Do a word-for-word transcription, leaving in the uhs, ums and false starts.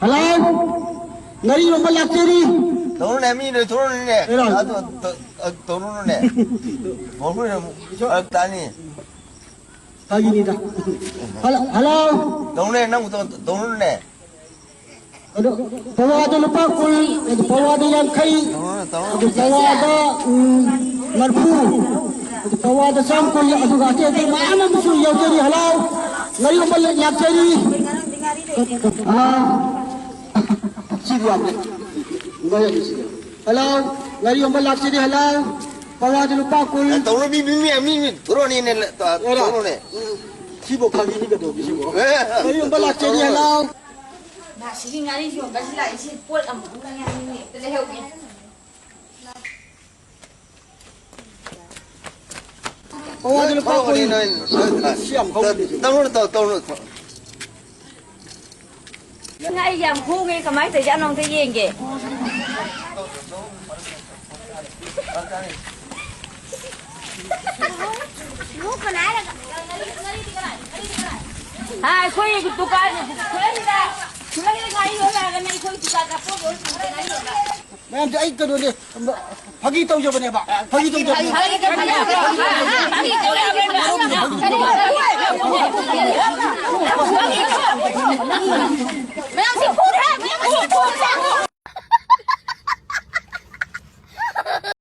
Hello, ꯉꯥꯔꯤ ꯌꯣꯟꯕ ꯂꯥꯛꯆꯔꯤ꯫ ꯇꯧꯔꯨꯅꯦ, ꯃꯤ ꯂꯣꯏꯊꯣꯔꯛꯎꯅꯦ꯫ ꯀꯩꯅꯣ? ꯑꯗꯨ ꯇ-, ꯑ, ꯇꯧꯔꯨꯅꯨꯅꯦ꯫ ꯃꯈꯣꯏꯅ ꯑꯃꯨꯛ ꯐꯔꯛ ꯇꯥꯅꯤ꯫ ꯐꯥꯒꯤꯅꯤꯗ꯫ Hello, hello. ꯇꯧꯔꯨꯅꯦ, ꯅꯪ ꯇꯧ-, ꯇꯧꯔꯨꯅꯦ꯫ ꯑꯗꯨ ꯄꯋꯥꯗ ꯂꯨꯄꯥ ꯀꯨꯟ, ꯑꯗꯨ ꯄꯋꯥꯗ ꯌꯥꯡꯈꯩ, ꯇꯧꯔꯨꯅꯦ, ꯇꯧꯔꯨꯅꯦ꯫ ꯑꯗꯨ ꯄꯋꯥꯗ, ꯎꯝ, ꯃꯔꯐꯨ, ꯑꯗꯨ ꯄꯋꯥꯗ ꯆꯥꯝ ꯀꯨꯟ, ꯑꯗꯨꯒ ꯑꯇꯩ ꯑꯇꯩ ꯃꯌꯥꯝ ꯑꯃꯁꯨ ꯌꯥꯎꯖꯔꯤ꯫ ꯍꯜꯂꯣ, ꯉꯥꯔꯤ ꯌꯣꯟꯕ ꯂꯥꯛꯆꯔꯤ꯫ ꯑꯥ, ꯁꯤꯗꯤ ꯌꯥꯝꯅ ꯅꯨꯡꯉꯥꯏ ꯁꯤꯗꯤ꯫ ꯍꯜꯂꯣ, ꯉꯥꯔꯤ ꯌꯣꯟꯕ ꯂꯥꯛꯆꯔꯤ꯫ ꯍꯜꯂꯣ, ꯄꯋꯥꯗ ꯂꯨꯄꯥ ꯀꯨꯟ꯫ ꯑꯦ, ꯇꯧꯔꯣ, ꯃꯤ, ꯃꯤ, ꯃꯤ, ꯃꯤ, ꯃꯤ, ꯊꯣꯔꯛꯑꯣꯅꯦ, ꯂ-, ꯇ-, ꯑꯦꯔꯥ, ꯊꯣꯔꯛꯑꯣꯅꯦ꯫ ꯁꯤꯕꯨ ꯐꯥꯒꯤꯅꯤ ꯀꯩꯗꯧꯒꯦ ꯁꯤꯕꯨ? ꯑꯦ, ꯉꯥꯔꯤ ꯌꯣꯟꯕ ꯂꯥꯛꯆꯔꯤ꯫ ꯍꯜꯂꯣ꯫ ꯃꯥ ꯁꯤꯒꯤ ꯉꯥꯔꯤ ꯌꯣꯟꯕꯁꯤ ꯂꯥꯛꯏꯁꯤ ꯄꯣꯠ ꯑꯃꯨꯛ ꯉꯥꯏ ꯑꯝꯇ ꯂꯩꯍꯧꯒꯦ꯫ ꯄꯋꯥꯗ ꯂꯨꯄꯥ ꯀꯨꯟ꯫ ꯅꯣꯏ, ꯅꯣꯏ, ꯅꯣꯏ, ꯁꯤ ꯌꯥꯝ ꯍꯧꯔꯤꯁꯦ꯫ ꯇꯧꯔꯨꯅꯨ, ꯇꯧ-, ꯇꯧꯔꯨꯅꯨ꯫ ꯉꯥ ꯌꯥꯝ ꯍꯣꯡꯉꯦ, ꯀꯃꯥꯏꯅ ꯇꯧꯔꯤꯖꯥꯠꯅꯣ ꯑꯝꯇ ꯌꯦꯡꯒꯦ꯫ ꯍꯥ, ꯑꯩꯈꯣꯏ ꯗꯨꯀꯥꯟ ꯈꯨꯂꯪꯗ, ꯈꯨꯂꯪꯗ ꯉꯥꯔꯤ ꯌꯣꯜꯂꯛꯑꯒꯅ ꯑꯩꯈꯣꯏ ꯗꯨꯀꯥꯟꯗ ꯄꯣꯠ ꯂꯣꯏ ꯄꯨꯔꯒ ꯉꯥꯔꯤ ꯌꯣꯜꯂꯛꯑꯒꯅ꯫ ꯃꯌꯥꯝꯁꯦ ꯑꯩ ꯀꯩꯅꯣꯅꯦ, ꯐꯥꯒꯤ ꯇꯧꯖꯕꯅꯦꯕ, ꯐꯥꯒꯤ ꯇꯧꯖꯕꯅꯦꯕ꯫ ꯐꯥꯒꯤ ꯇꯧꯖꯕꯅꯦꯕ꯫